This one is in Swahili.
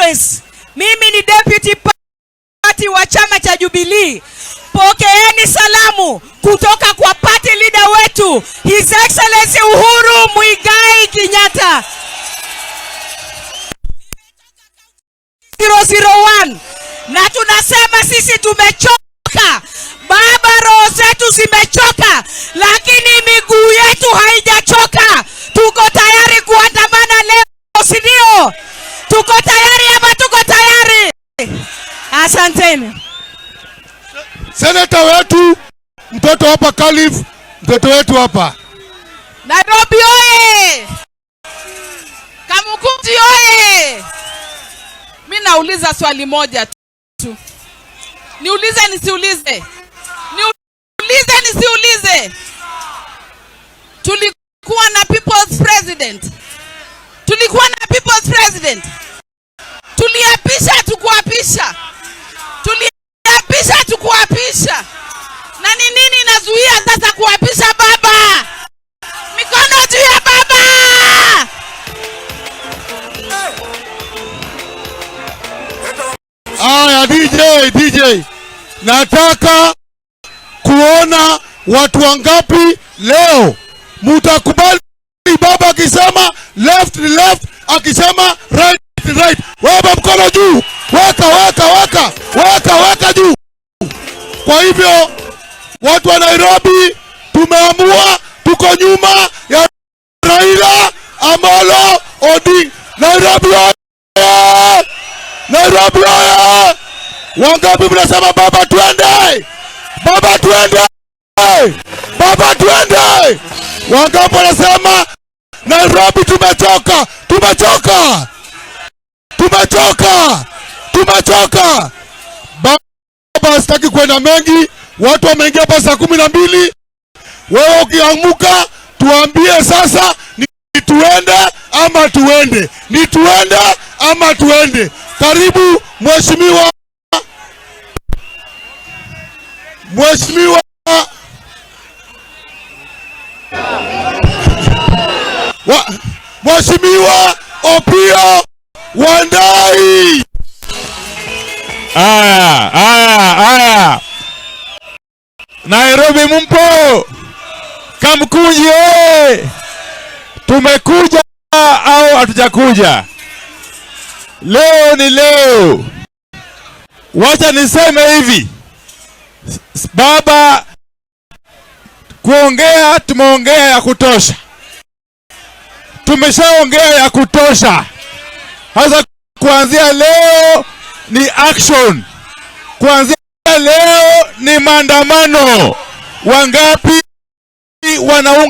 Constituency. Mimi ni deputy party wa chama cha Jubilee. Pokeeni salamu kutoka kwa party leader wetu, His Excellency Uhuru Muigai Kenyatta. 001 na tunasema sisi tumechoka baba, roho zetu zimechoka, lakini miguu yetu haijachoka. Tuko tayari kuandamana leo, si ndio? Tuko tayari ama tuko tayari? Asanteni. Seneta wetu mtoto hapa Khalif, mtoto wetu hapa. Nairobi oye! Kamukunji oye! Mi nauliza swali moja tu, niulize nisiulize? Niulize nisiulize? Tulikuwa na people's president, tulikuwa na people's president, tuliapisha tukuapisha, tuliapisha tukuapisha, na ni nini inazuia sasa kuapisha baba? Mikono juu ya baba! Aya, DJ, DJ, nataka kuona watu wangapi leo mutakubali baba akisema left ni left, akisema right ni right. Weka mkono juu, weka, weka, weka, weka, weka juu. Kwa hivyo watu wa Nairobi tumeamua, tuko nyuma ya Raila Amolo Odinga. Nairobi oye! Nairobi oye! Wangapi mnasema baba twende? Baba twende! Baba twende! Wangapi wanasema Nairobi tumechoka, tumechoka, tumechoka, tumechoka. Baba, sitaki kwenda mengi, watu wameingia hapa saa 12. Wewe ukiamuka tuambie sasa ni tuende ama tuende, ni tuende ama tuende. Karibu mheshimiwa, mheshimiwa Mheshimiwa Opiyo Wandayi. Aya, aya, aya. Nairobi mpo? Kamkunji oye! Tumekuja au hatujakuja? Leo ni leo. Wacha niseme hivi, baba, kuongea tumeongea ya kutosha, tumeshaongea ya kutosha. Sasa kuanzia leo ni action, kuanzia leo ni maandamano. Wangapi wanaunga